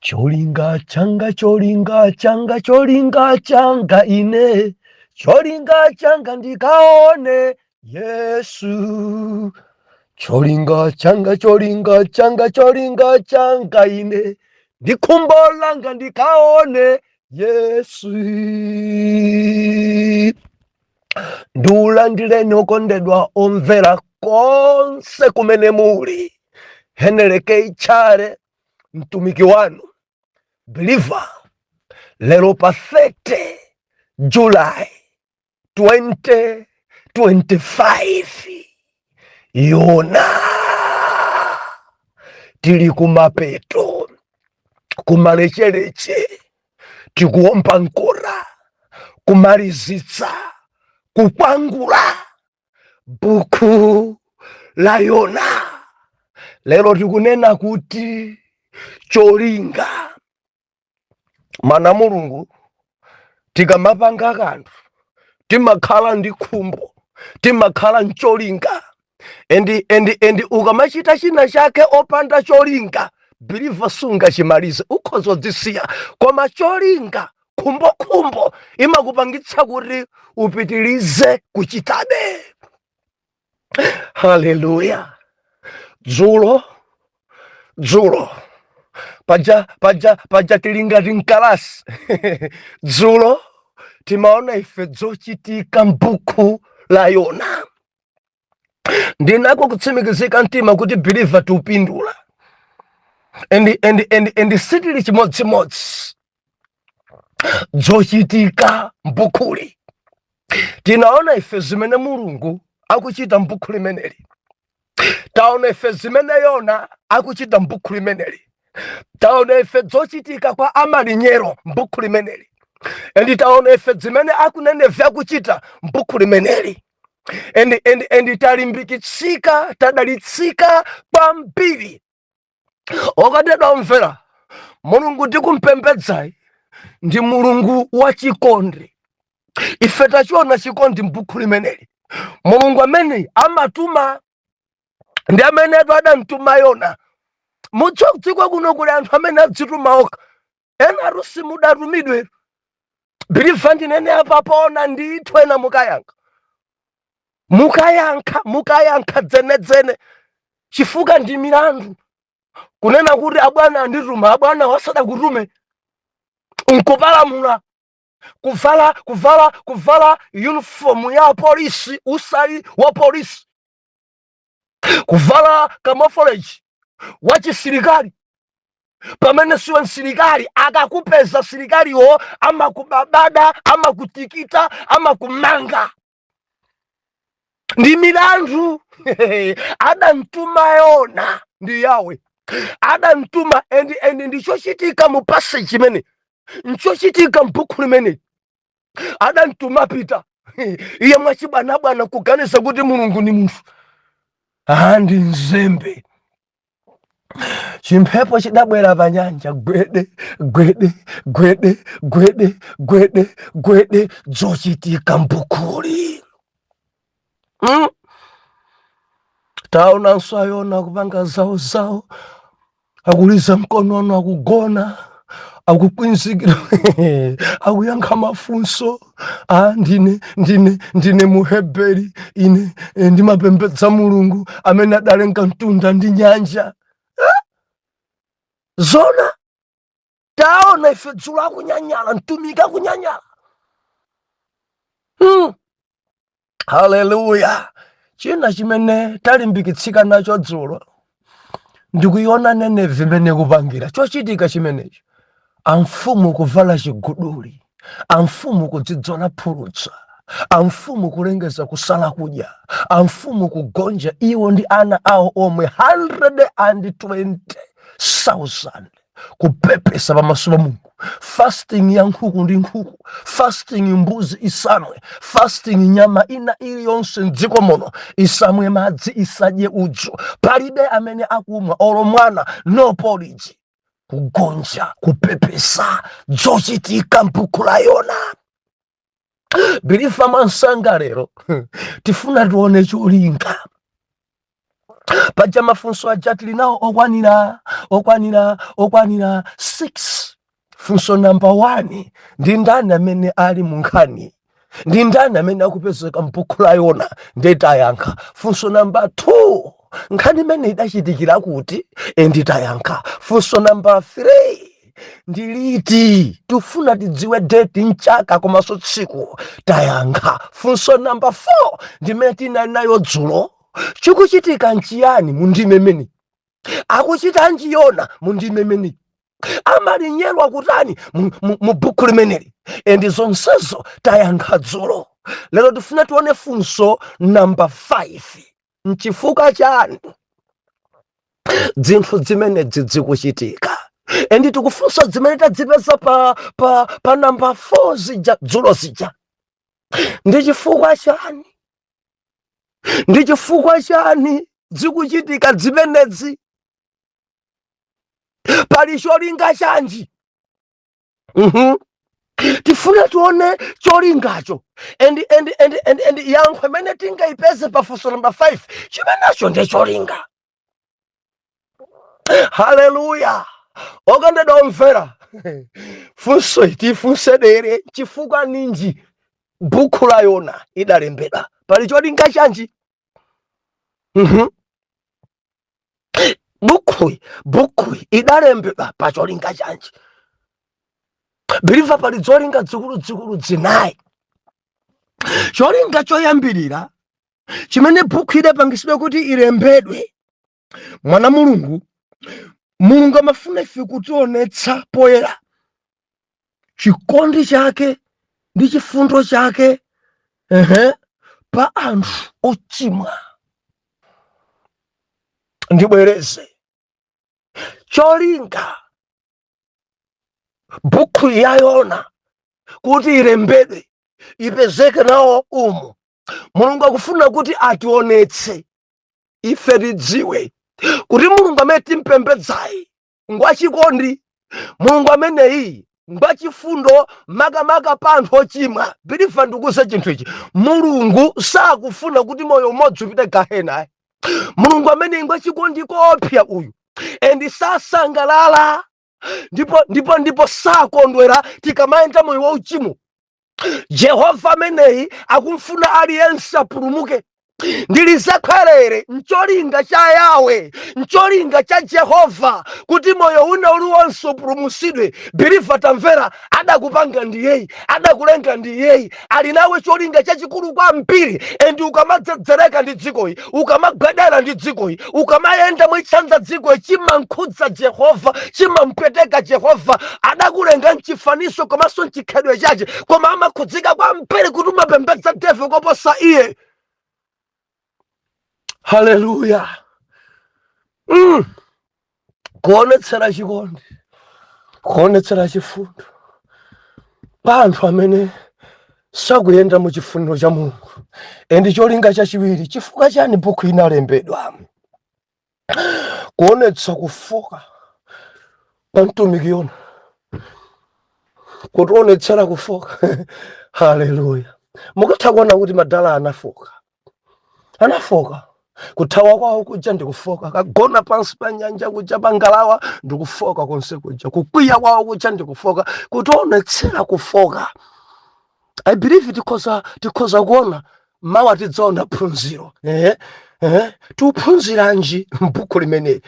Cholinga changa, cholinga changa, cholinga changa ine, cholinga changa ndikaone Yesu. Cholinga changa, cholinga changa, cholinga changa ine, ndi khumbo langa ndikaone Yesu. Ndiulandireni okondedwa omvera konse kumene muli. Henry K. Chale, mtumiki wanu believer, lero pa 30 July 2025, Yona, tili kumapeto, kumalechereche, tikuomba mkota kumalizitsa kukwangula buku la Yona. Lero tikunena kuti cholinga. Mana Mulungu, tikamapanga kanthu timakhala ndi khumbo, timakhala ncholinga. And ukamachita china chake opanda cholinga, believer, sungachimalize, ukhoza kudzisiya. Koma cholinga, khumbokhumbo imakupangitsa kuti upitilize kuchitabe. Haleluya! Dzulo dzulo paja tili ngati mkalasi. Dzulo timaona ife zochitika m'buku la Yona. Ndinako kutsimikizika mtima kuti, believer, tiupindula and sitili chimodzimodzi. Zochitika m'bukhuli, tinaona ife zimene Mulungu akuchita m'buku limeneli. Taona ife zimene Yona akuchita m'buku limeneli. Taona ife zochitika kwa amalinyero m'buku limeneli, and taona ife zimene akuNineve akuchita m'buku limeneli, and talimbikitsika, tadalitsika kwambiri. Okondedwa omvera, Mulungu tikumpembedzayi ndi Mulungu wachikondi. Ife tachiona chikondi m'buku limeneli. Mulungu amene amatuma ndi amenetu adamtuma Yona. Mudziwa, kudziko kuno kuli anthu amene adzituma okha, enatu simudatumidwe. Believer, ndinene apa pona ndithu, ena mukayankha, mukayankha, mukayankha dzenedzene, chifukwa ndi milandu kunena kuti abwana andituma. Abwana wasadakutume nkupalamula, kuvala uniform ya polisi usali wa polisi, kuvala camouflage wa chisilikali pamene siwe msilikali. Akakupeza silikaliwo, amakubabada, amakutikita, amakumanga. Ndi milandu. Adamtuma Yona ndi Yawe, adamtuma. And ndichochitika mu passage imene, nchochitika m'buku limene adamtuma pita. Iye mwachibwanabwana kuganiza kuti Mulungu ni munthu. Ah, ndi nzembe. Chimphepo chidabwera pa nyanja, gwede gwede gwede gwede gwede gwede. Zochitika mbukuli, Taonanso ayona kupanga zawo zawo, akuliza mkonono, akugona, akukwinzikira, akuyankha mafunso. Ah, ndine Muheberi ine, ndimapembedza Mulungu amene adalenga mtunda ndi nyanja. Zona taona ife dzulo akunyanyala, mtumiki akunyanyala, Haleluya! China chimene talimbikitsika nacho dzulo ndikuiona Nineve imene kupangira chochitika chimenecho, amfumu kuvala chiguduli, amfumu kudzidzola phulutsa, amfumu kulengeza kusala kudya, amfumu kugonja iwo ndi ana awo omwe 120,000, kupepesa pamaso pa Mulungu, fasting ya nkhuku ndi nkhuku, fasting mbuzi isamwe, fasting nyama ina iliyonse mdziko muno isamwe madzi, isadye udzu, palibe amene akumwa olo mwana, no porridge, kugonja, kupepesa. Zochitika mbuku la Yona. Believer, mwansanga lero tifuna tione cholinga. Paja mafunso aja tili nawo okwanira 6. Funso namba 1: ndi ndani amene ali mu nkhani? Ndi ndani amene akupezeka m'buku la Yona? Ndetayankha. Funso namba 2: nkhani imene idachitikira kuti? Nditayankha. Funso namba 3: ndi liti? Tifuna tidziwe date, mchaka komanso tsiku. Tayankha. Funso namba 4 ndimene tinali nayo dzulo: chikuchitika nchiyani mu ndime imene? Akuchitanji Yona mu ndime imene? Amalinyero akutani mu buku limeneli? And zonsezo tayankha dzulo. Lero tifuna tione funso namba 5: nchifukwa chani zinthu zimenezi zikuchitika? And tikufunsa zimene tadzipeza pa namba 4 zija dzulo zija. Ndi chifukwa chani? Ndi chifukwa chani zikuchitika zimenezi? Pali cholinga chanji? Tifuna tione cholingacho and yankho imene tingayipeze pa funso namba 5, chimenecho ndi cholinga. Haleluya! Okondedwa omvera, funso tifunse dere: chifukwa ninji buku la Yona idalembedwa? Pali cholinga chanji? Bukhuyi idalembedwa pa cholinga chanji? Believer, pali zolinga zikuluzikulu zinayi. Cholinga choyambirira chimene bukhu idapangisidwa kuti ilembedwe, mwana Mulungu, Mulungu amafuna ife kutionetsa poyera chikondi chake ndi chifundo chake pa anthu ochimwa. Ndibwereze: cholinga bukhu ya Yona kuti ilembedwe, ipezeke nawo umu, Mulungu akufuna kuti ationetse ife, tidziwe kuti Mulungu amene timpembedzayi ngwachikondi, Mulungu ameneyi ngwachifundo, makamaka pa anthu ochimwa. Believer, ndikuuze chinthu ichi: Mulungu sakufuna kuti moyo umodzi upite gahena. Mulungu amene ngwachikondi koopsa uyu, and sasangalala ndipo sakondwera tikamayenda moyo wauchimo. Jehova ameneyi akumfuna aliyense apulumuke. Ndilizakhwerere ncholinga cha Yawe, ncholinga cha Jehova kuti moyo una uliwonse upulumutsidwe. Believer, tamvera: adakupanga ndiyeyi, adakulenga ndiyeyi, ali nawe cholinga chachikulu kwambiri. And ukamadzedzereka ndi dzikoyi, ukamagwadera ndi dzikoyi, ukamayenda mwitsanza dzikoyi, chimankhudza Jehova, chimampweteka Jehova. Adakulenga mchifaniso komanso mchikhalidwe chache, koma amakhudzika kwambiri kuti umapembedza devil koposa iye. Haleluya! Kuonetsera chikondi, kuonetsera chifundo pa anthu amene sakuyenda mu chifuniro cha Mulungu. And cholinga chachiwiri, chifukwa chani buku inalembedwa? Kuonetsa kufoka kwa mtumiki Yona, kutionetsera kufoka. Haleluya! Mukatha kuona kuti madala anafoka, anafoka. Kuthawa kwawo kuja ndikufoka, kagona pansi pa nyanja kuja, pa ngalawa, ndikufoka konse kuja. Kukwiya kwawo kuja ndikufoka, kutionetsera kufoka. I believe tikhoza kuona mawa, tidzaona phunziro. Tiuphunziranji m'buku limeneli?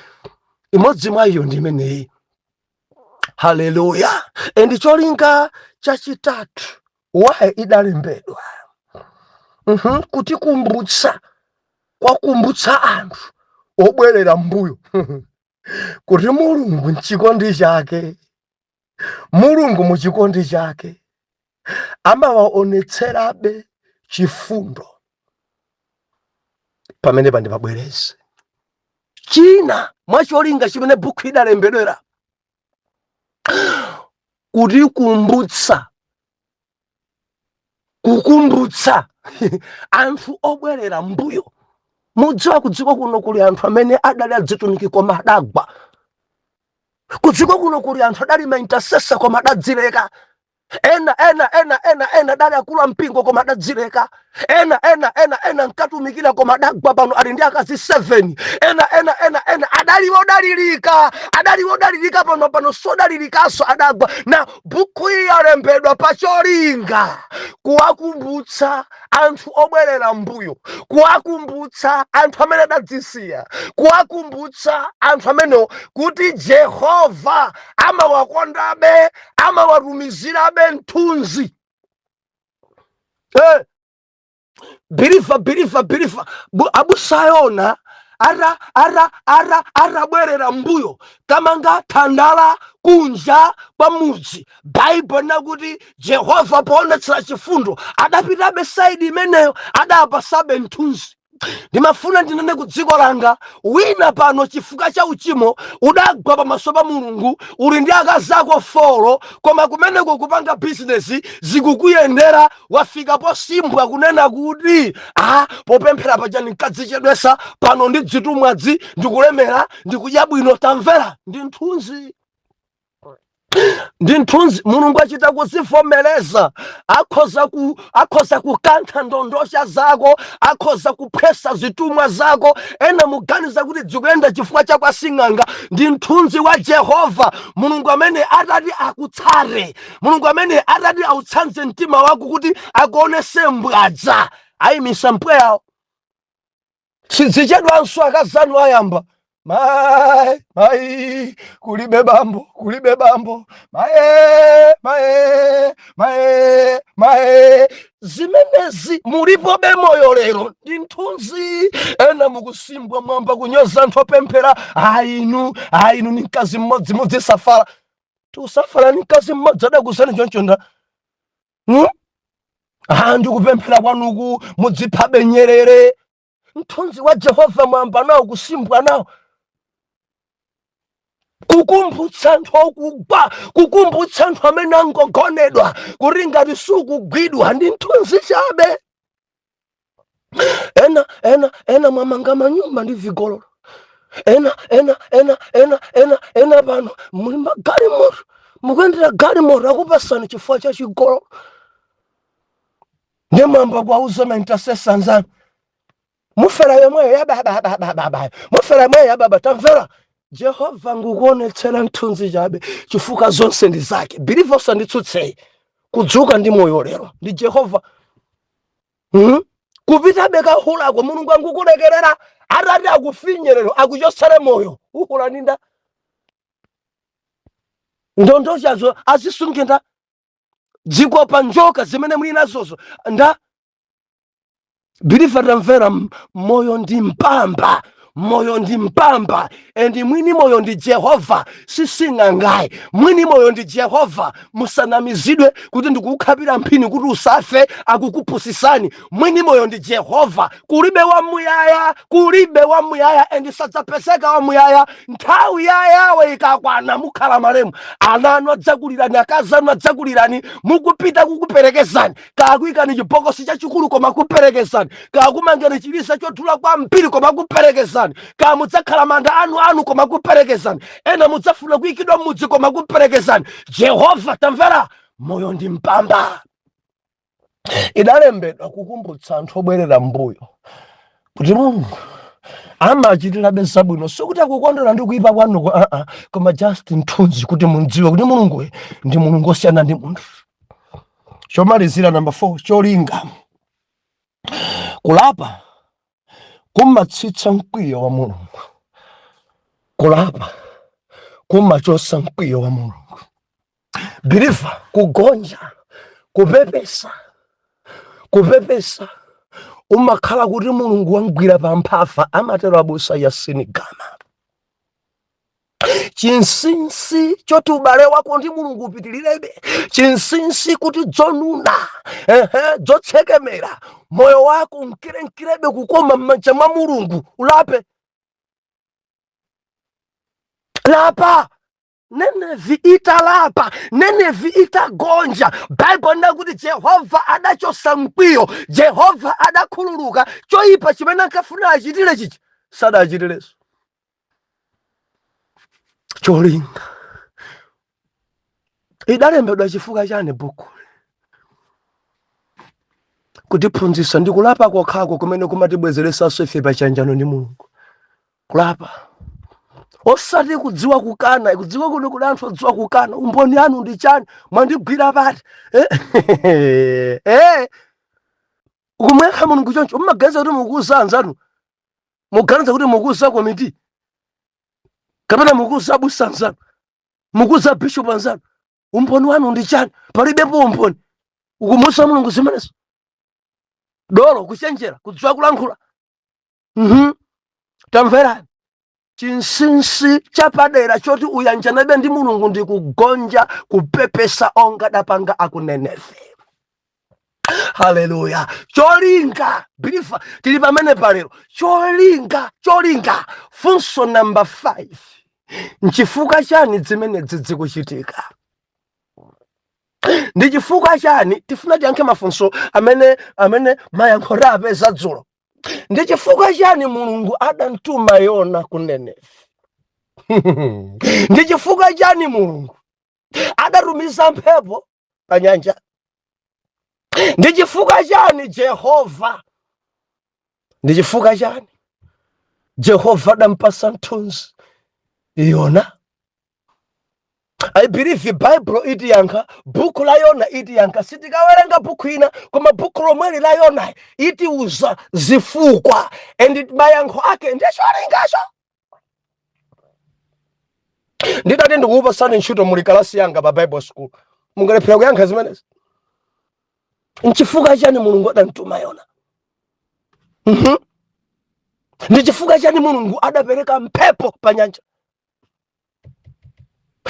Imodzi mwa iyo ndi imeneyi. Haleluya! And cholinga chachitatu why idalembedwa, kutikumbutsa, kwakumbutsa anthu obwerera mbuyo kuti Mulungu mchikondi chake, Mulungu muchikondi chake amawaonetserabe chifundo. Pamene pandipabwereze china mwa cholinga chimene bukhu idalembedwera: kutikumbutsa, kukumbutsa anthu obwerera mbuyo. Mudziwa, kudziko kuno kuli anthu amene adali adzitumiki koma adagwa. Kudziko kuno kuli anthu adali ma intercessor koma adadzileka. Ena ena ena ena ena adali akulu ampingo koma adadzileka. Ena ena ena ena nkatumikira koma adagwa, pano ali ndi akazi 7. Ena ena ena ena adali wodalirika, adali wodalirika, pano pano sodalirikanso, adagwa. Na buku iyi yalembedwa pacholinga kuwakumbutsa anthu obwerera mbuyo, kuwakumbutsa anthu amene adadzisiya, kuwakumbutsa anthu amenewo kuti Jehova amawakondabe, amawatumizirabe mthunzi. Believer, believer, believer, abusayona ara ara ara arabwerera mbuyo kamanga thandala kunja kwa mudzi, Baibo nakuti Jehova poonetsera chifundo adapitabe side imeneyo, adapasabe mthunzi. Ndimafuna ndinene ku dziko langa, wina pano chifukwa cha uchimo udagwa pamaso pa Mulungu, uli ndi akazi ako 4, koma kumeneko kupanga bizinesi zikukuyendera, wafika posimbwa kunena kuti a popemphera paja ndinkadzichedwesa, pano ndi dzitumwadzi ndikulemera, ndikudya bwino. Tamvera, ndi mthunzi, ndi mthunzi. Mulungu achita kuzivomereza. Akhoza kukantha ndondosha zako, akhoza kuphwesa zitumwa zako. Ena muganiza kuti zikuyenda chifukwa cha kwasing'anga. Ndi mthunzi wa Jehova. Mulungu amene atati akutsate, Mulungu amene atati autsanze mtima wako kuti akuonese mbwadza, ayimisa mpweyawo. Sizichedwanso, akazanu ayamba, "Mai, mai, kulibe bambo, kulibe bambo, maye, maye, maye, maye." Zimenezi mulipobe moyo lero, ndi mthunzi. Ena mukusimbwa, mwamba kunyoza anthu opemphera, "Ainu, ainu, ni mkazi mmodzi mudzisafala." Tiusafala ni mkazi mmodzi, adakusani choncho nda, Ah, ndikupemphera kwanuku mudziphabe nyerere. Mthunzi wa Jehova mwamba nawo kusimbwa nawo, kukumbutsa anthu okugwa, kukumbutsa anthu amene angogonedwa kuti ngati sukugwidwa ndi mthunzi chabe. Ena ena ena mwamanga manyumba ndi vigololo. Ena ena ena ena ena ena pano muli magalimoto, mukuyendera galimoto akupasani chifukwa cha chigololo. Ndimwamba kuwauza ma intercessor anzanu, "Mufera yomweyo ya baba baba baba, mufera yomweyo ya baba." Tamvera, Jehova ngukuonetsera mthunzi chabe chifukwa zonse ndi zake. Believer, usanditsutseyi. Kudzuka ndi moyo lero ndi Jehova, Kupitabe kahulako, Mulungu angukulekerera. Atati akufinyerero, akuchotsere moyo, uhula ninda ndondochazo azisunge nda dziko pa njoka zimene muli nazozo nda. Believer, tamvera, moyo ndi mpamba, moyo ndi mpamba, and mwini moyo ndi Jehova, sising'angayi. Mwini moyo ndi Jehova. Musanamizidwe kuti ndikukukhapira mphini kuti usafe, akukupusisani. Mwini moyo ndi Jehova. Kulibe wamuyaya, kulibe wamuyaya, and sadzapezeka wamuyaya. Nthawi ya Yawe ikakwana, mukhala malemu. Ana anu adzakulirani, akazi anu adzakulirani mukupita, kukuperekezani. Kakuyikani chibokosi chachikulu, koma kuperekezani. Kakumangani chilisa chodula kwambiri, koma kuperekezani. Ka mudzakhala manda anu anu, koma kuperekezani. Ena mudzafuna kuyikidwa m'mudzi, koma kuperekezani. Jehova, tamvera, moyo ndi mpamba. Idalembedwa kukumbutsa anthu obwerera mbuyo kuti Mulungu amachitirabe zabwino. Sikuti akukondwera ndi kuyipa kwanuko, aa, koma just mthunzi kuti mudziwe kuti Mulungu ndi Mulungu osiyana ndi munthu. Chomalizira, namba 4, cholinga. Kulapa kumatsitsa mkwiyo wa Mulungu. Kulapa kumachotsa mkwiyo wa Mulungu. Believer, kugonja, kupepesa, kupepesa, umakhala kuti Mulungu wangwira pamphafa, amatero abusa Yasini Gama. Chinsinsi choti ubale wako ndi Mulungu upitilirebe, chinsinsi kuti dzonuna, ehe, dzotsekemera moyo wako mkirenkirebe kukoma m'manja mwa Mulungu, ulape, lapa. Nenevi italapa, Nenevi itagonja, Baibulo linakuti Jehova adachosa mkwiyo, Jehova adakhululuka. Choyipa chimene ankafuna achitire chichi sadachitirenso. Cholinga, idalembedwa chifukwa chani buku? Kutiphunzitsa ndi kulapa kokhako kumene kumatibwezeresanso ife pachiyanjano ndi Mulungu. Kulapa, osati kudziwa kukana. Kudziwa kuno kuli anthu odziwa kukana. Umboni anu ndi chani? Mwandigwira pati? Kumwekha Mulungu choncho, mumaganiza kuti mukuuza anzanu, muganiza kuti mukuuza komiti, kapena mukuuza abusa anzanu, mukuuza bishop anzanu? Umboni wanu ndi chani? Palibepo umboni. Ukumuuza Mulungu zimenezo? Dolo kuchenjera, kudziwa kulankhula. Tamverani, chinsinsi chapadera choti uyanjanabe ndi Mulungu ndi kugonja, kupepesa onga dapanga aku Nenefe. Haleluya! Cholinga, believer, tili pamene palero. Cholinga, cholinga. Funso namba 5: nchifukwa chani zimenezi zikuchitika? Ndi chifukwa chani? Tifuna tiyankhe mafunso amene mayankho apeza dzulo. Ndi chifukwa chani Mulungu adamtuma Yona ku Nenefe? Ndi chifukwa chani Mulungu adatumiza mphepo pa nyanja? Ndi chifukwa chani Jehova, ndi chifukwa chani Jehova adampasa mthunzi Yona? I believe Bible itiyankha, buku la Yona itiyankha. Sitikawerenga buku ina, koma buku lomweli la Yona itiuza zifukwa and mayankho ake ndi cholingacho. Nditati ndikuupasani ntchito muli kalasi yanga pa Bible school, mungalephera kuyankha zimenezi? Nchifukwa chani Mulungu adamtuma Yona? Ndi chifukwa chani Mulungu adapereka mphepo pa nyanja?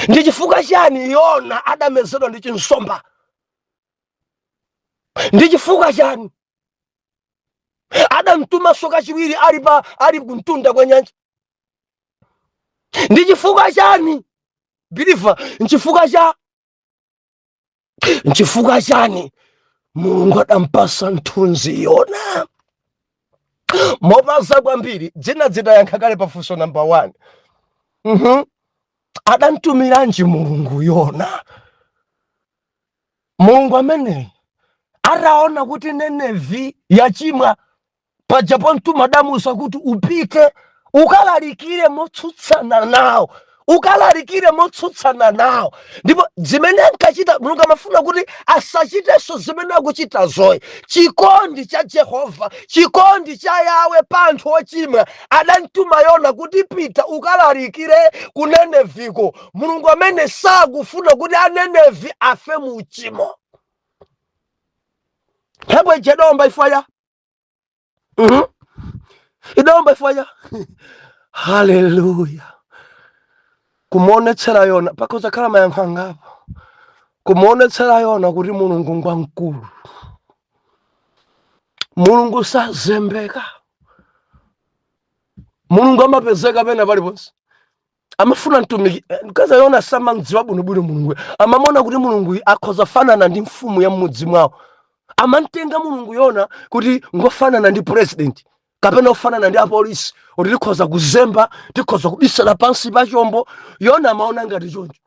Ndi chifukwa chani Yona adamezedwa ndi chinsomba? Ndi chifukwa chani adamtumanso kachiwiri ali kumtunda kwa nyanja? Ndi chifukwa chani, believer? Nchifukwa chani Mulungu adampasa mthunzi Yona? Mopaza kwambiri dzina dzitayankha kale pafunso namba 1. Adamtumiranji Mulungu Yona? Mulungu ameneyi ataona kuti Nenevi yachimwa, pajapo mtuma adamuuza kuti upite ukalalikire motsutsana nawo, ukalalikire motsutsana nawo. Ndipo zimene ankachita, Mulungu amafuna kuti asachitenso zimene akuchita zoyi. Chikondi cha Jehova, chikondi cha Yawe pa anthu ochimwa, adamtuma Yona kuti pita ukalalikire ku Neneviko. Mulungu amene sakufuna kuti Anenevi afe mu uchimo. Mphepo ija idaomba ifaya. Idaomba ifaya. Haleluya! Kumuonetsera Yona, pakhoza khala mayankho angapo. Kumuonetsera Yona kuti Mulungu ngwamkulu, Mulungu sazembeka, Mulungu amapezeka pena paliponse. Amafuna mtumiki mkazi Yona samamdziwa bwinobwino Mulungu. Amamona kuti Mulungu akhoza fanana ndi mfumu ya mmudzi mwawo. Amamtenga Mulungu Yona kuti ngofanana ndi president kapena ofanana ndi apolisi, kuti tikhoza kuzemba, tikhoza kubisala pansi pa chombo. Yona amaona ngati choncho.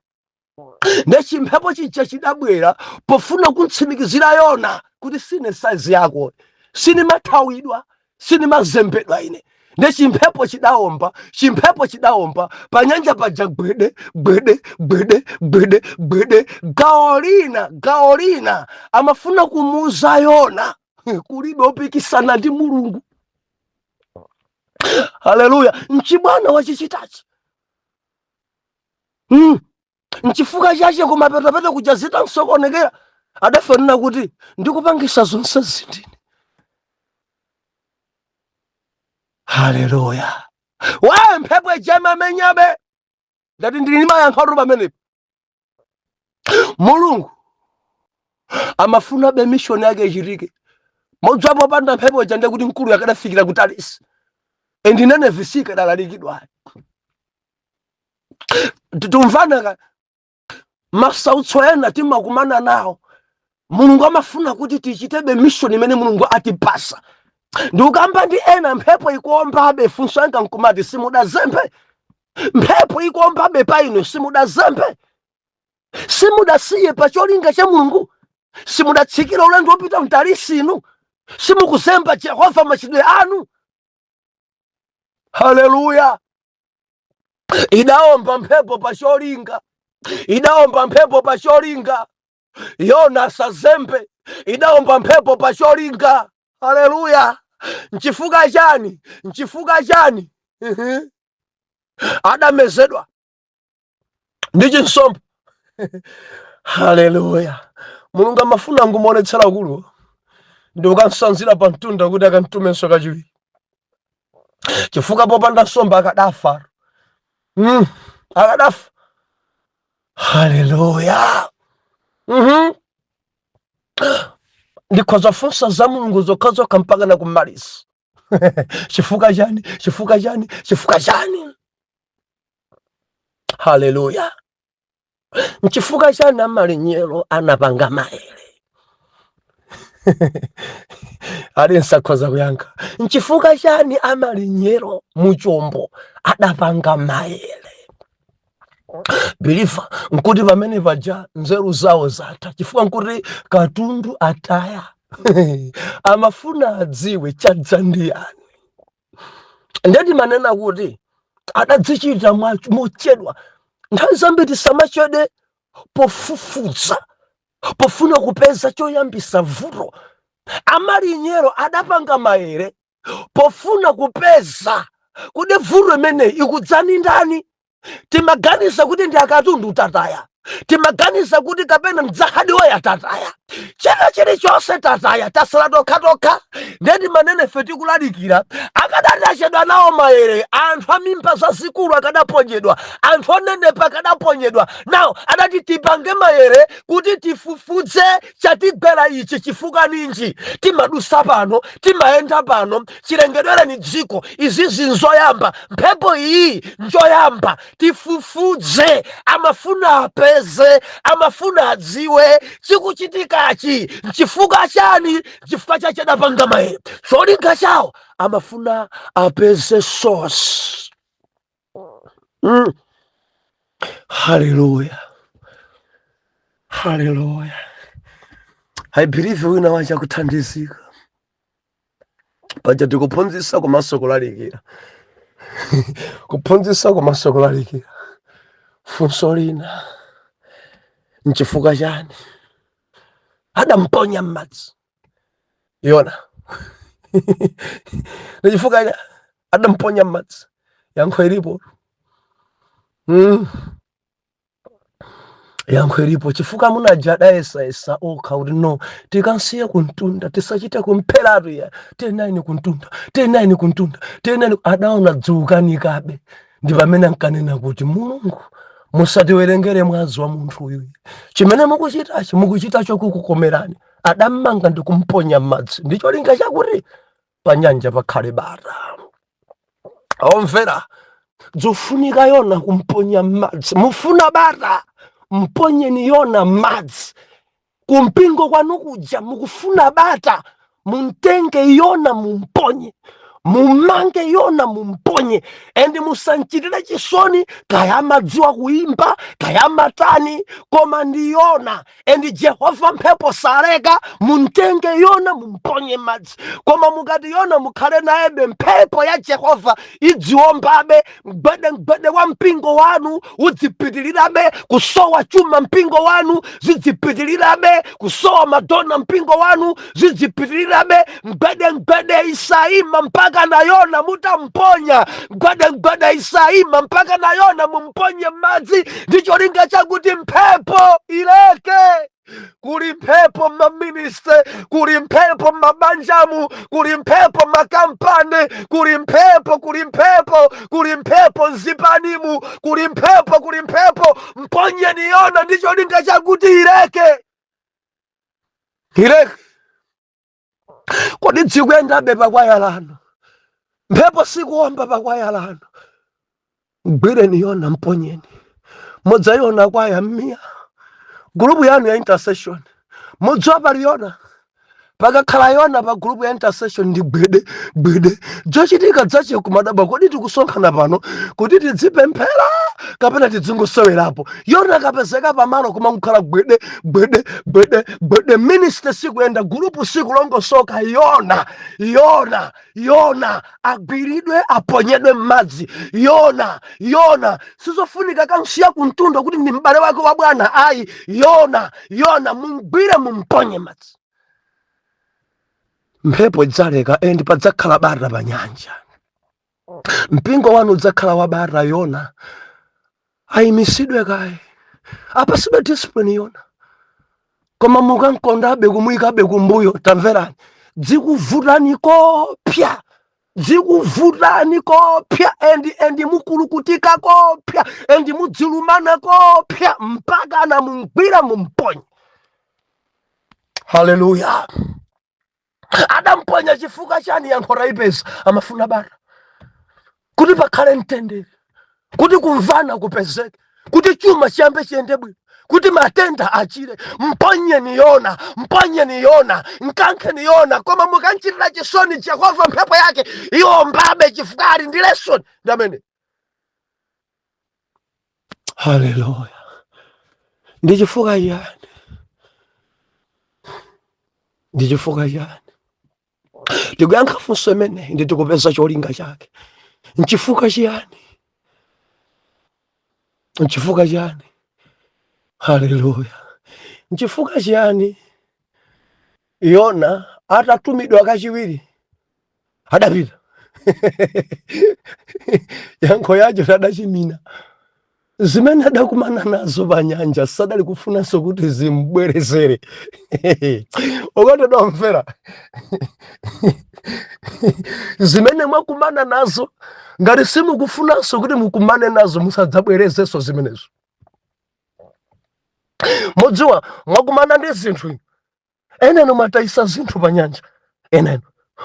Nde chimphepo chija chidabwera pofuna kuntsimikizira Yona kuti sine saizi yako, sinimathawidwa, sinimazembedwa ine. Nde chimphepo chidaomba, chimphepo chidaomba pa nyanja paja, gwede gwede gwede gwede gwede. Gawo lina, gawo lina amafuna kumuuza Yona kulibe opikisana ndi Mulungu. Haleluya! Nchibwana wachichitachi. Nchifukwa chache kumapetapeta kuja zitansokonekera adafanira kuti ndikupangisa zonse zindine. Haleluya! Waye mphepo ija imamenyabe. Ndati ndili ndi mayankho atu pamenepo. Mulungu amafunabe mission yake ichitike. Modziwa popanda mphepo ija ndiye kuti mkulu akadafikira ku Tarisi and Nenevi sikadalalikidwa. Tumvana ka masautso ena timakumana nawo, Mulungu amafuna kuti tichitebe mission imene Mulungu atipasa. Ndikukamba ndi ena, mphepo ikuombabe, funso yanga nkumati, simudazembe? Mphepo ikuombabe pa inu, simudazembe? Simudasiye pa cholinga cha Mulungu? Simudatsikira ulendo wopita mtalisi inu? Simukuzemba Jehova machitidwe anu. Haleluya! Idaomba mphepo pa cholinga, idaomba mphepo pa cholinga. Yona asazembe, idaomba mphepo pa cholinga. Haleluya! Nchifukwa chani? Nchifukwa chani? Adamezedwa ndi chinsomba. Haleluya! Mulungu amafuna ngumuonetsera ukulu ndi kukansanzira pa mtunda kuti akamtumenso kachiwiri, chifukwa popanda nsomba akadafa. Akadafa. Haleluya! Ndikhoza funsa za Mulungu zokhazokha mpaka nakumaliza. Chifukwa chani? Chifukwa chani? Chifukwa chani? Haleluya! Nchifukwa chani amalinyero anapanga maere? Ali nsakhoza kuyankha. Nchifukwa chani amalinyero muchombo adapanga maere? Believer, nkuti pamene paja nzeru zawo zatha, chifukwa nkuti katundu ataya. Amafuna adziwe chadza ndi yani. Ndeti manena kuti adadzichita mochedwa. Nthawi zambiri tisamachedwe pofufuza, pofuna kupeza choyambisa vuto. Amalinyero adapanga maere pofuna kupeza kuti vuto imeneyi ikudzani ndani. Timaganiza kuti ndi akatundu tataya, timaganiza kuti kapena mdzahadiwa tataya, china chilichonse tataya, tasala tokhatokha. Ndeti manene ife tikulalikira, akadati achedwa nawo maere, anthu amimba zazikulu akadaponyedwa, anthu onenepa akadaponyedwa nawo. Adati tipange maere kuti tifufudze chatigwera ichi chifukwa ninji. Timadusa pano, timayenda pano, chilengedwereni dziko, izizi nzoyamba, mphepo iyi njoyamba, tifufudze. Amafuna apeze, amafuna adziwe chikuchitikachi nchifukwa chani. Chifukwa chache adapanga maere. Cholinga chawo amafuna apeze source. Haleluya, haleluya! I believe wina wacha kuthandizika. Paja tikuphunzitsa komanso kulalikira, kuphunzitsa komanso kulalikira. Funso lina, nchifukwa chani adamponya m'madzi Yona? Nchifukwa chani adamponya m'madzi? Yankho ilipo. Yankho ilipo. Chifukwa munaja adayesayesa okha kuti no, tikansiye kuntunda, tisachite kumpheratu ya tenani kuntunda, tenani kuntunda, tenani. Adaona dziukanikabe, ndi pamene ankanena kuti, "Mulungu, musatiwerengere mwazi wa munthu uyu. Chimene mukuchitachi mukuchita chokukukomerani." Adammanga ndi kumponya m'madzi ndi cholinga chakuti pa nyanja pakhale bata. Omvera, dzofunika Yona kumponya m'madzi. Mufuna bata, mponyeni Yona m'madzi. Kumpingo kwanu kuja mukufuna bata, mumtenge Yona mumponye, mumange Yona mumponye, and musanchitire chisoni. Kaya amadziwa kuimba, kaya amatani, koma ndi Yona and Jehova mphepo saleka. Mumtenge Yona mumponye madzi. Koma mukati Yona mukhale nayebe, mphepo ya Jehova idziwombabe, mgwedemgwede wa mpingo wanu udzipitirirabe, kusowa chuma mpingo wanu zidzipitirirabe, kusowa madona mpingo wanu zidzipitirirabe. Mgwedemgwede isaima mpaka na Yona mutamponya. Mgwedemgwede isaima mpaka na Yona mumponye madzi, ndi cholinga chakuti mphepo ileke. Kuli mphepo mmaministry, kuli mphepo mmabanjamu, kuli mphepo makampani, kuli mphepo, kuli mphepo, kuli mphepo mzipanimu, kuli mphepo, kuli mphepo. Mponyeni Yona ndi cholinga chakuti ileke, ileke. Kodi dzikuyendabe pakwaya lanu? Mphepo sikuomba pakwaya lanu? Mgwireni Yona, mponyeni, mudzayiona kwaya mmiya. Group yanu ya intercession, mudziwa pali Yona. Pakakhala Yona pa group ya intercession ndi gwede gwede, zochitika zache kumadabwa, kodi tikusonkhana pano kuti tidzipemphera kapena tidzingosewerapo? Yona akapezeka pamalo kumangokhala gwede gwede gwede gwede, ministry sikuyenda, group sikulongosoka. Yona, Yona, Yona agwiridwe, aponyedwe m'madzi. Yona, Yona sizofunika kamsiya kumtunda kuti ndi m'bale wake wa bwana, ayi. Yona, Yona mumgwire, mumponye madzi, mphepo idzaleka and padzakhala bata pa nyanja. Mpingo wanu udzakhala wabata. Yona ayimisidwe kaye, apasidwe discipline Yona, koma mukankondabe kumuyikabe kumbuyo. Tamverani, dzikuvutani kopya, dzikuvutani kopya, and mukulukutika kopya, and mudzilumana kopya, mpaka na mungwira, mumponye. Haleluya! Adamponya chifukwa chani? Yankho raipeza, amafuna bata kuti pakhale mtendere, kuti kumvana kupezeke, kuti chuma chiyambe chiyende bwino, kuti matenda achire. Mponyeni Yona, mponyeni Yona, nkankheni Yona. Koma mukanchitira chisoni Jehova, mphepo yake iwombabe, chifukwa ali ndi lesson ndi amene. Haleluya! Ndi chifukwa chiyani? Ndi chifukwa chiyani? Tikuyankha funso imeneyi ndi tikupeza cholinga chake. Nchifukwa chiyani? Nchifukwa chiyani? Haleluya! Nchifukwa chiyani Yona atatumidwa kachiwiri adapita? Yankho yacho, adachimina. Zimene adakumana nazo pa nyanja sadali kufunanso kuti zimbwerezere. Okondedwa omvera, zimene mwakumana nazo, ngati simukufunanso kuti mukumane nazo, musadzabwerezenso zimenezo. Mudziwa mwakumana ndi zinthu, eneno mwatayisa zinthu pa nyanja, eneno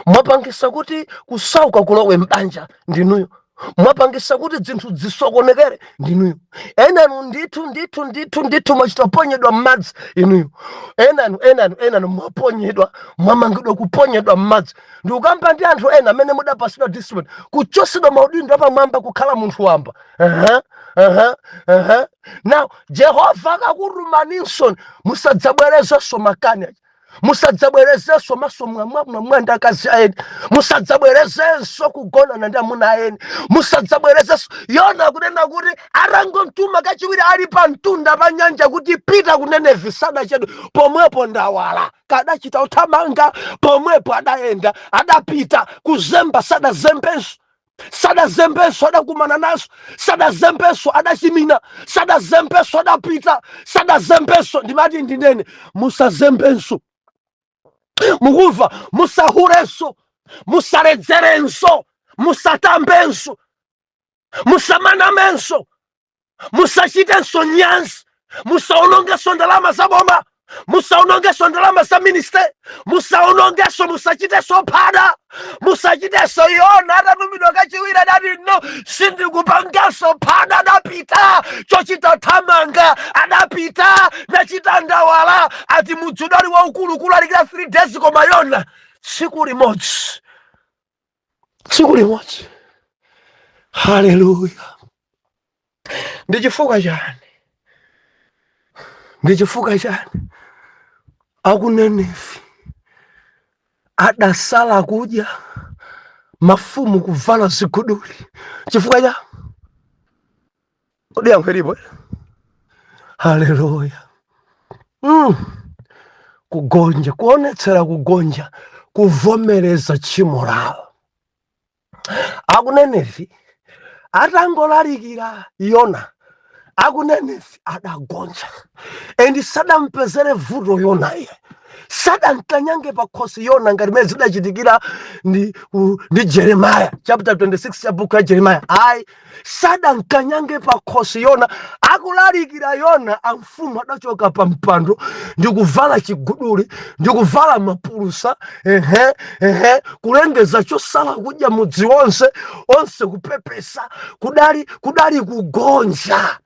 mwapangisa kuti kusauka kulowe mbanja ndinuyo, mwapangisa kuti zinthu zisokonekere ndinuyo. Enanu ndithu ndithu ndithu ndithu mwachitaponyedwa m'madzi inuyo. Enanu, enanu, enanu mwaponyedwa, mwamangidwa, kuponyedwa m'madzi. Ndikukamba ndi anthu ena amene mudapasidwa discipline, kuchosedwa maudindo apamwamba, kukhala munthu wamba. Aha, aha. Now Jehova akakutumaninso, musadzabwerezenso makani aja, musadzabwerezenso maso mwamwamwamwa ndi akazi aeni, musadzabwerezenso kugonana ndi amuna aeni, musadzabwerezenso. Yona akunena kuti atangomtuma kachiwiri ali pa mtunda pa nyanja kuti pita ku Nenevi, sadachedwe, pomwepo ndawala kadachita uthamanga, pomwepo adayenda, adapita. Kuzemba sadazembenso, sadazembenso, adakumana nazo, sadazembenso, adachimina, sadazembenso, adapita, sadazembenso. Ndimati ndinene, musazembenso, mukumva? Musahurenso, musaledzerenso, musatambenso, musamanamenso, musachitenso nyansi, musaonongenso ndalama za boma, musaonongenso ndalama za ministry, musaonongenso, musachitenso phada, musachitenso. Yona atatumidwa kachiwiri adati, "No, sindikupanganso phada." Adapita chochita thamanga, adapita nachita ndawala. Ati mudzi udali waukulu, kulalikira 3 days, koma Yona tsiku limodzi, tsiku limodzi. Haleluya! Ndi chifukwa chani? Ndi chifukwa chani akunenevi adasala kudya, mafumu kuvala ziguduli? Chifukwa cha kodi? Yankho ilipo. Haleluya! Kugonja, kuonetsera kugonja, kuvomereza tchimo lawo. Akunenevi atangolalikira Yona, akunenevi adagonja and sadampezere vuto Yona iye, sadamkanyange pakhosi Yona ngati mmene zidachitikira ndi Jeremiah chapter 26 cha buku ya Jeremiah, ayi. Sadamkanyange pakhosi Yona. Akulalikira Yona, amfumu adachoka pa mpando ndi kuvala chiguduli ndi kuvala mapulusa, ehe ehe, kulengeza chosala kudya mudzi wonse, onse kupepesa. Kudali kugonja,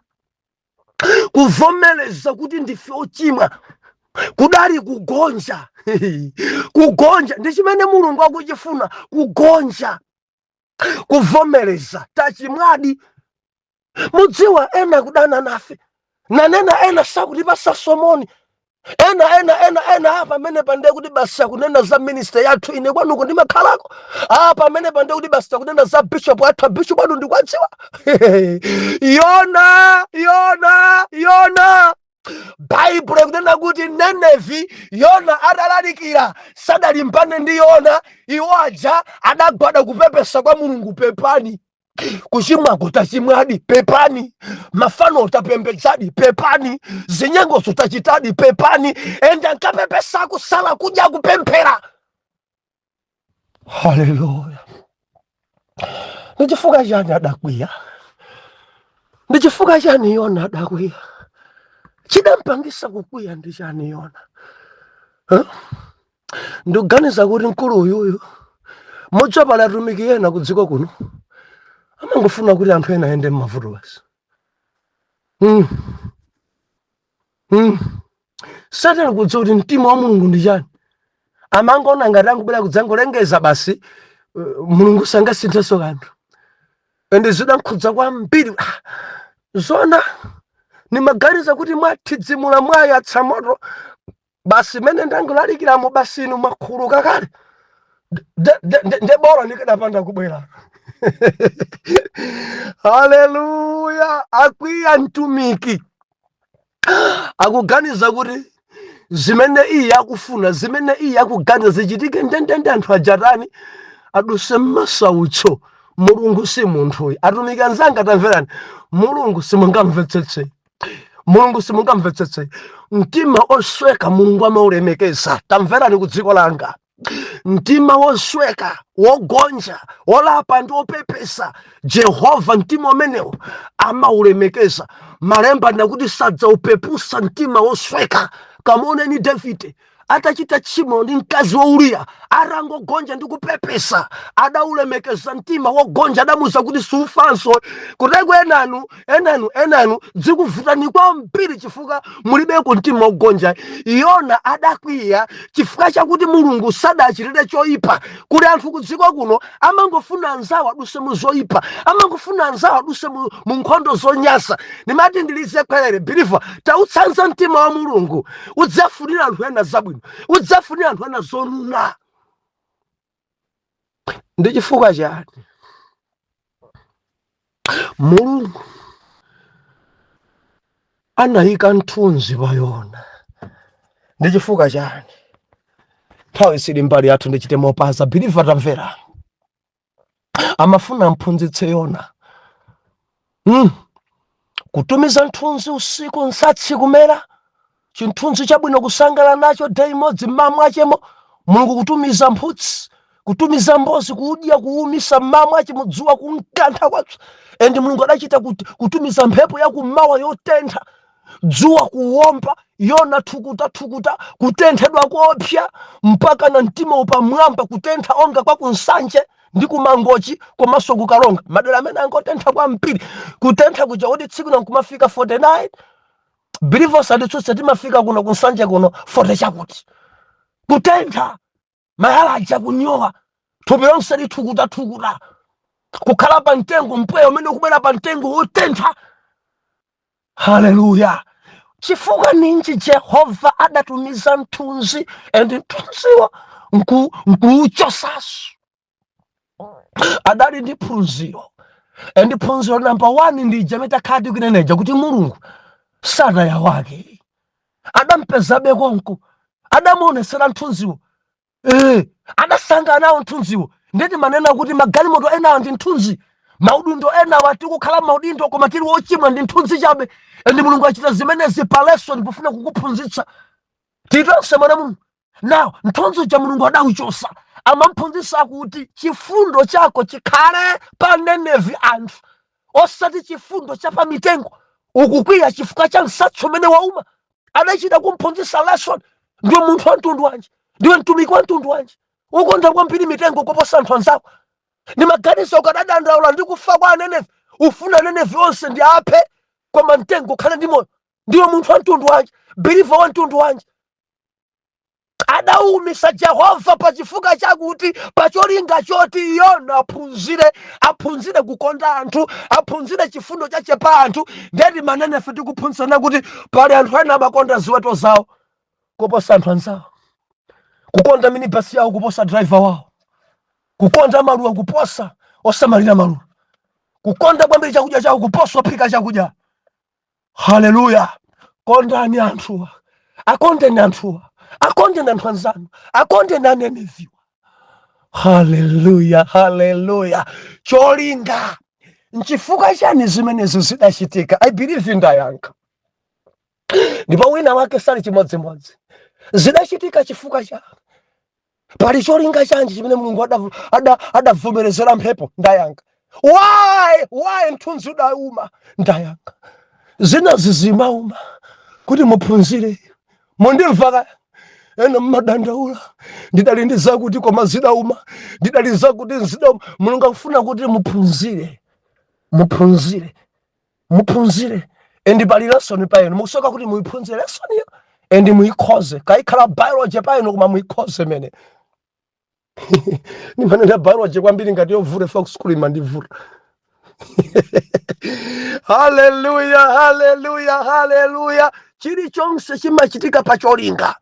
kuvomereza kuti ndife ochimwa. Kudali kugonja. Kugonja ndi chimene Mulungu akuchifuna, kugonja, kuvomereza tachimwadi. Mudziwa ena kudana nafe, nanena ena sakutipasa somoni, ena ena ena ena apa pamene pande kuti basi akunena za ministry yathu. Ine kwanuko ndimakhalako. Apa pamene pande kuti basi akunena za bishop athu, bishop anu ndikwadziwa. Yona, Yona, Yona, Baibulo ikunena kuti Nenevi, Yona atalalikira, sadalimbane ndi Yona. Iwo aja adagwada kupepesa kwa Mulungu: "Pepani, kuchimwako tachimwadi, pepani, mafano tapembedzadi, pepani, zinyengozo tachitadi, pepani." Ende ankapepesa, kusala kudya, kupemphera. Haleluya! Ndi chifukwa chani adakwiya? Ndi chifukwa chani Yona adakwiya? Chidampangisa kukwiya ndi chani Yona? Huh? Ndikuganiza kuti mkulu uyuyu, mudzapala atumiki ena ku dziko kuno amangofuna kuti anthu ena ayende m'mavuto basi. Satani kudziwa kuti mtima wa Mulungu ndi chani, amangoona ngati angubwera kudzangolengeza basi, Mulungu sangasinthenso kanthu. Ende zidankhudza kwambiri. Ah, zona nimaganiza kuti mwathidzimula, mwayatsa moto basi, mene ndangolalikiramo basi, inu mwakhuluka kale. Ndebola nikadapanda kubwera. Haleluya! Akwiya mtumiki, akuganiza kuti zimene iye akufuna, zimene iye akuganiza zichitike ndendende, anthu ajatani, aduse m'masautso. Mulungu si munthuyu. Atumiki anzanga, tamverani, Mulungu simungamvetsetse, Mulungu simungamvetsetse. Mtima osweka Mulungu amaulemekeza. Tamverani ku dziko langa, mtima wosweka, wogonja, wolapa ndi wopepesa, Jehova mtima umenewo amaulemekeza. Malemba ndakuti sadzaupepusa mtima wosweka. Kamuoneni Davide atachita tchimo ndi mkazi wa Uriya, atangogonja ndi kupepesa, adaulemekeza mtima wogonja, adamuza kuti sufanso. Kuteko enanu, enanu, enanu dzikuvutani kwambiri chifukwa mulibeko mtima wogonja. Yona adakwiya chifukwa chakuti Mulungu sadachitire choyipa. Kuli anthu ku dziko kuno amangofuna anzawo aduse mu zoyipa, amangofuna anzawo aduse mu nkhondo zonyasa. Ndimati ndilize khwerere, believer, tautsanza mtima wa Mulungu, udzafunira anthu ena zabwino, udzafunira anthu ena zonuna. Ndi chifukwa chani Mulungu anayika mthunzi pa Yona? Ndi chifukwa chani? Nthawi sili mbali yathu, ndichite mopaza. Believer, tamvera, amafuna mphunzitse Yona. Kutumiza mthunzi usiku, nsatsi kumera, chinthunzi chabwino kusangala nacho day imodzi, mmamwachemo Mulungu kutumiza mphutsi, kutumiza mbozi kudya, kuwumisa, mmamwache mudzuwa kunkantha kwapsa. And Mulungu adachita kutumiza mphepo yakummawa yotentha, dzuwa kuwomba, Yona thukuta thukuta, kutenthedwa kopsa mpaka na mtima upamwamba, kutentha onga kwa kuNsanje ndi kuMangochi komanso kuKalonga, madera amene angotentha kwambiri, kutentha kuja kuti tsiku na nkumafika 49. Believers anditsutse, timafika kuno kuNsanje kuno 40 chakuti, kutentha, mayala aja kunyowa, thupi lonse lithukuta thukuta, kukhala pa mtengo, mpweya umene ukubwera pa mtengo wotentha. Haleluya! Chifukwa ninji Jehova adatumiza mthunzi and mthunziwo nkuuchosaso? Adali ndi phunziro, and phunziro number one ndi ija takhala tikuneneja kuti Mulungu sataya wake, adampezabe konko, adamuonesera mthunziwo, adasankha nawo mthunziwo. Ndeti manena kuti magalimoto enawa ndi mthunzi, maudindo enawa, tikukhala maudindo koma tili wochimwa, ndi mthunzi chabe. And Mulungu achita zimenezi pa lesson pofuna kukuphunzitsa titonse mwana Mulungu. Now mthunzi uja Mulungu adauchosa, amamphunzitsa kuti chifundo chako chikhale pa Nenevi anthu, osati chifundo cha pa mitengo. Ukukwiya chifukwa cha msatsi umene wauma? Adachita kumphunzitsa lesson. Ndiwe munthu wa mtundu wanji? Ndiwe mtumiki wa mtundu wanji? Ukonda kwambiri mitengo koposa anthu anzako. Ndimaganiza ukadadandaula ndi kufa kwa Anenevi, ufuna Anenevi onse ndi aphe koma mtengo ukhale ndi moyo. Ndiwe munthu wa mtundu wanji? Believer wa mtundu wanji? Adawumisa Jehova pa chifukwa chakuti pa cholinga choti Yona aphunzire, aphunzire kukonda anthu, aphunzire chifundo chache pa anthu. Ndiye timanena ife, tikuphunzitsana kuti pali anthu ena amakonda ziweto zawo kuposa anthu anzawo, kukonda minibasi yawo kuposa driver wawo, kukonda maluwa kuposa osamalira maluwa, kukonda kwambiri chakudya chawo kuposa ophika chakudya. Haleluya! Kondani anthuwa, akondeni anthuwa, akondeni anthu anzanu, akondeni Aneneviwa. Haleluya, haleluya! Cholinga nchifukwa chani zimenezi zidachitika? I believe ndayankha, ndipo wina wake sali chimodzimodzi. Zidachitika chifukwa cha pali cholinga chanji chimene Mulungu adavomerezera mphepo? Ndayankha. Why mthunzi udauma? Ndayankha. Zinazi zimauma kuti muphunzire. Mundimva kaya? Ena mmadandaula, ndidali ndi zakuti koma zidauma, ndidali zakuti zidauma. Mulungu akufuna kuti muphunzire, muphunzire, muphunzire. And pali lesson pa inu, mukusoka kuti muyiphunzire lesson iyo and muyikhoze. Kaikhala biology pa inu, koma muyikhoze. Mene ndimanena biology kwambiri ngati yovuta fa kusukulu imandivuta. Haleluya, haleluya, haleluya! Chilichonse chimachitika pa cholinga.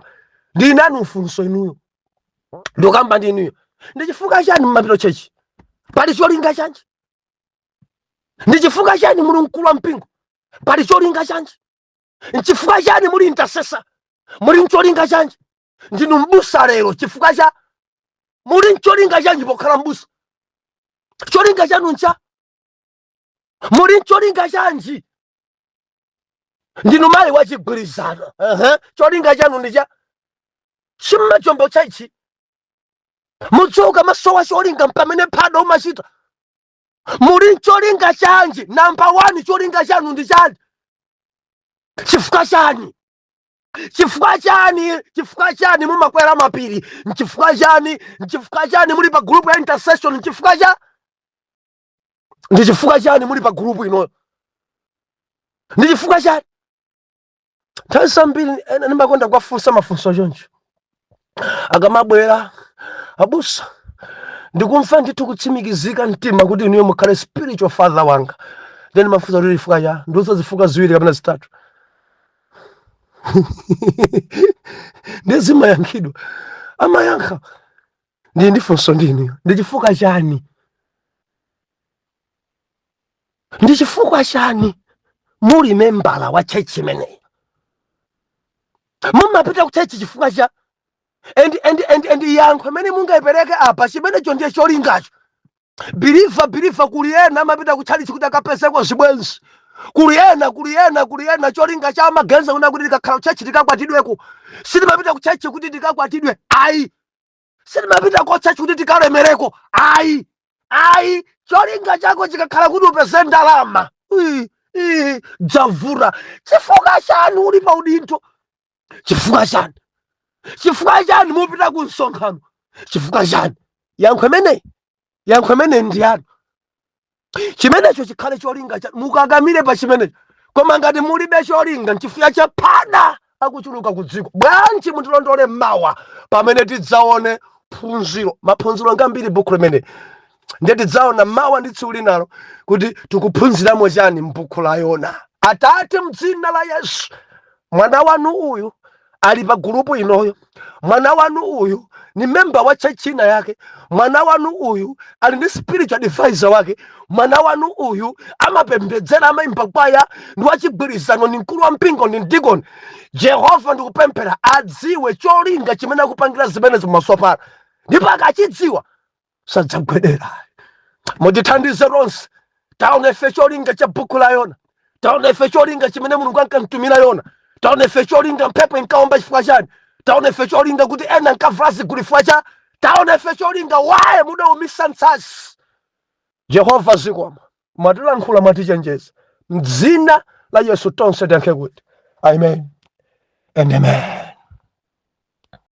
Ndi nanu funso inuyo, ndikamba ndi inuyo, ndi chifukwa chani mmapita church? Pali cholinga chanji? Ndi chifukwa chani muli mkulu wa mpingo? Pali cholinga chanji? Nchifukwa chani muli intercessor? Muli ncholinga chanji? Ndinu mbusa lero, chifukwa cha muli ncholinga chanji pokhala mbusa? Cholinga chanu ncha muli ncholinga chanji? Ndinu mayi wachigwirizano, cholinga chanu ndi cha chimmachombo chaichi. Mudzuka masowa cholinga pamene phada umachita. Muli ncholinga chanji? Number 1, cholinga chanu ndi chani? Chifukwa chani? Chifukwa chani? Chifukwa chani mumakwera mapiri? Nchifukwa chani? Nchifukwa chani muli pa group ya intercession? Nchifukwa cha ndi chifukwa chani muli pa group inoyo? Ndi chifukwa chani? Nthawi zambiri ena ndimakonda kuwafunsa mafunso choncho akamabwera: "Abusa, ndikumva ndithu kutsimikizika mtima kuti inuyo mukhale spiritual father wanga." Then mafunsa kuti chifukwa cha ndiuza zifukwa ziwiri kapena zitatu, ndiye zimayankhidwa, amayankha. Ndiye ndifunso ndi inuyo, ndi chifukwa chani? Ndi chifukwa chani muli membala wa church imeneyi? Mumapita ku church chifukwa cha and yankho imene mungayipereke apa, chimenecho ndiye cholingacho. Believer, believer, kuli ena amapita ku church kuti akapezeko zibwenzi. Kuli ena, kuli ena, kuli ena cholinga cha amaganiza kuna kuti tikakhala ku church tikakwatidweko. Sitimapita ku church kuti tikakwatidwe, ayi. Sitimapita ku church kuti tikalemereko, ayi, ayi. Cholinga chako chikakhala kuti upeze ndalama, ii, ii, dzavura. Chifukwa chani uli pa udindo? Chifukwa chani? Chifukwa chani mupita ku msonkhano? Chifukwa chani? Yankho imeneyi, yankho imeneyi ndi yanu. Chimenecho chikhale cholinga cha mukakamire pa chimenecho. Koma ngati mulibe cholinga, nchifukwa cha phada akuchuluka ku dziko. Bwanji mutilondole mawa pamene tidzaone phunziro, maphunziro ngambiri buku limene. Ndiye tidzaona mawa ndi tsiku linalo kuti tikuphunziramo chani m'buku la Yona. Atate, mdzina la Yesu, mwana wanu uyu ali pa group inoyo, mwana wanu uyu ni member wa church ina yake, mwana wanu uyu ali ndi spiritual advisor wake, mwana wanu uyu amapembedzera, amayimba kwaya, ndi wachigwirizano, ni mkulu wa mpingo, ndi mdikoni. Jehova, ndikupemphera adziwe cholinga chimene akupangira zimenezi pamaso pano, ndipo akachidziwa sadzagwedera. Mutithandize tonse taona ife cholinga cha buku la Yona, taona ife cholinga chimene Mulungu ankamtumira Yona, taona ife cholinga mphepo inkaomba chifukwa chani, taona ife cholinga kuti ena ankavala zigulu chifukwa cha, taona ife cholinga waye mudaumisa mtsasi. Jehova, zikomo, mwatilankhula, mwatichenjeza. Mdzina la Yesu tonse tiyankhe kuti amen and amen.